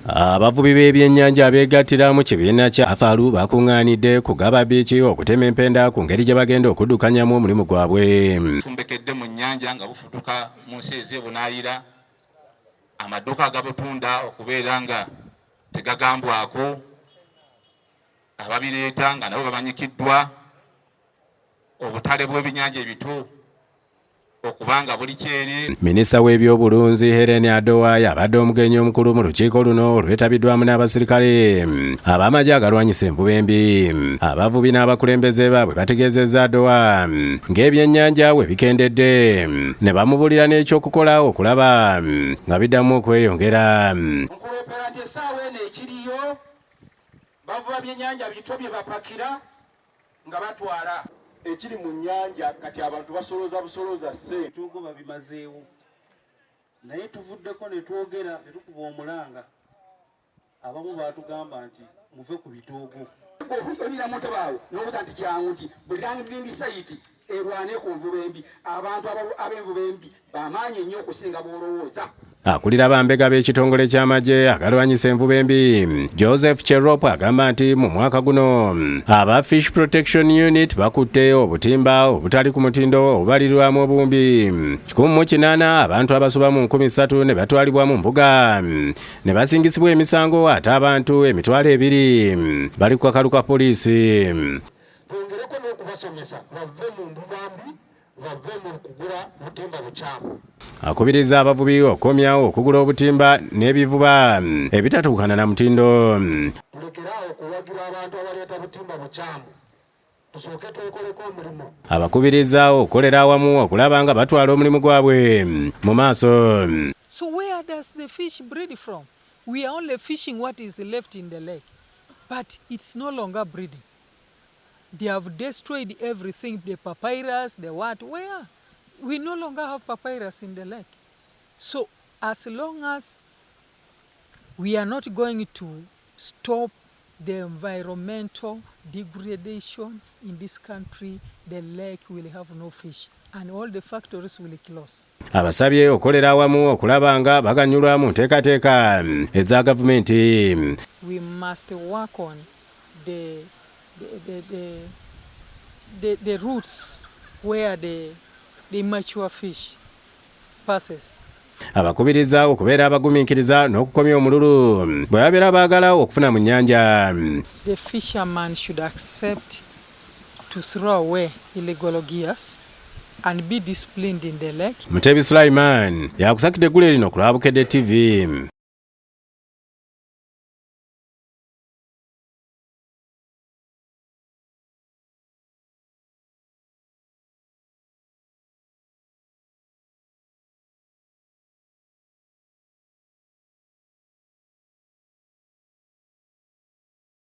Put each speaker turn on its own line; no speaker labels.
Abavubi b'ebyennyanja abeegattira mu kibiina kya AFALU bakuŋŋaanidde ku Gaba Beach okutema empenda ku ngeri gye bagenda okuddukanyamu omulimu gwabwe.
Bufumbekedde mu nnyanja nga bufutuka mu nsi ez'ebunaayira, amaduuka agabutunda okubeera nga tegagambwako, ababireeta nga nabo bamanyikiddwa, obutale bw'ebyennyanja ebito okubanga buli kyere.
Minisita w'ebyobulunzi Helen Adoa yabadde omugenyi omukulu mu lukiiko luno olwetabiddwamu n'abasirikale ab'amagye agalwanyisa envuba embi. Abavubi n'abakulembeze baabwe bategeezezza Adoa ng'ebyennyanja we bikendedde ne bamubuulira n'ekyokukola okulaba nga biddamu okweyongera.
Nkuloopera nti essaawa eno ekiriyo bavuba byennyanja bito bye bapakira nga batwala.
Ekiri mu nnyanja kati abantu basolooza busolooza ssente.
Ebitoogo babimazeewo, naye tuvuddeko ne twogera ne tukuba omulanga. Abamu baatugamba nti muve ku bitoogo.
Ebiramu tebaawo n'obuta nti kyangu nti buli landing site erwane ku nvuba embi. Abantu ab'envuba embi bamaanyi nnyo okusinga bw'olowooza.
Akulira bambega b'ekitongole ky'amagye agalwanyisa envuba embi Joseph Cherop agamba nti mu mwaka guno aba Fish Protection Unit bakutte obutimba obutali ku mutindo obubalirwamu obuwumbi 180, abantu abasoba mu 3000 ne batwalibwa mu mbuga ne basingisibwa emisango, ate abantu 20,000 bali ku kakalu ka poliisi.
Twongereko n'okubasomesa bave mu nvuba mbi, bave mu kugula butimba bukyamu.
Akubiriza abavubi okukomyawo okugula obutimba n'ebivuba ebitatuukana na mutindo.
Tulekeraawo okuwagira abantu abaleeta butimba bukyamu, tusooke twekoleko omulimu.
Abakubiriza okukolera awamu okulaba nga batwala omulimu gwabwe mu maaso.
So where does the fish breed from? We are only fishing what is left in the lake, but it's no longer breeding. They have destroyed everything, the papyrus, the what, where? We no longer have papyrus in the lake. So as long as we are not going to stop the environmental degradation in this country, the lake will have no fish and all the factories will close.
Abasabye okukolera awamu okulaba nga baganyulwa mu nteekateeka eza gavumenti.
We must work on the routes where the immature fish passes.
Abakubiriza okubeera abagumiikiriza n'okukomya omululu bwe babeera baagala okufuna mu nnyanja.
The fisherman should accept to throw away illegal gears and be disciplined in the lake.
Mutebi Sulaiman yakusakidde eggulire lino ku lwa Bukedde TV.